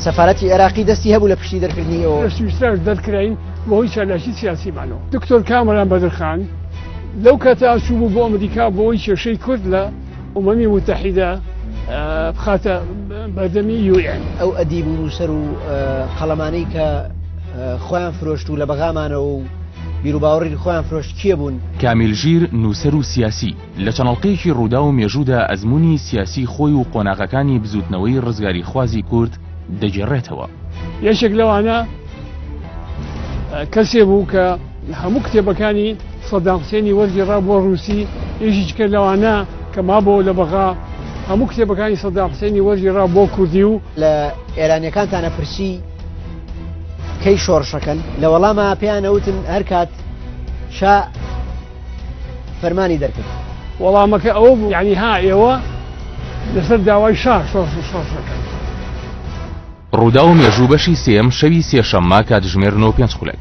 سەفارەتی عێراقی دەستی هەبوو لە پشتی دەرکردنی ئێوە؟ لە سویسراش دەرکراین بەهۆی چالاکی سیاسیمانەوە. دکتۆر کامەران بەدرخان لەو کاتە چووبوو بۆ ئەمریکا بۆ ئەوەی کێشەی کورد لە ئومەمی موتەحیدە بخاتە بەردەمی UN. ئەو ئەدیب و نووسەر و قەڵەمانەی کە خۆیان فرۆشت و لە بەغامانەوە و بیروباوەڕی خۆیان فرۆشت کێ بوون؟ کامیل ژیر، نووسەر و سیاسی، لە چەند ئەڵقەیەکی ڕووداو و مێژوودا ئەزموونی سیاسی خۆی و قۆناغەکانی بزووتنەوەی ڕزگاریخوازی کورد دەگێڕێتەوە. یەکێک لەوانە کەسێ بوو کە هەموو کتێبەکانی سەدام حسێنی وەرگێڕا بۆ ڕووسی، یەکێکیکە لەوانە کە مابۆوە لە بەغا هەموو کتێبەکانی سەدام حسێنی وەرگێڕا بۆ کوردی و. لە ئێرانیەکانتانە پرسی کەی شۆڕشەکەن؟ لە وەڵاما پێیان ئەوتن هەرکات شا فەرمانی دەرکرد. وەڵامەکە ئەوە بوو یانی ها ئێوە لەسەر داوای شا شۆڕش شۆڕشەکەن. ڕووداو و مێژوو بەشی سێیەم شەوی سێشەممە کاتژمێر نۆ و پێنج خولەک.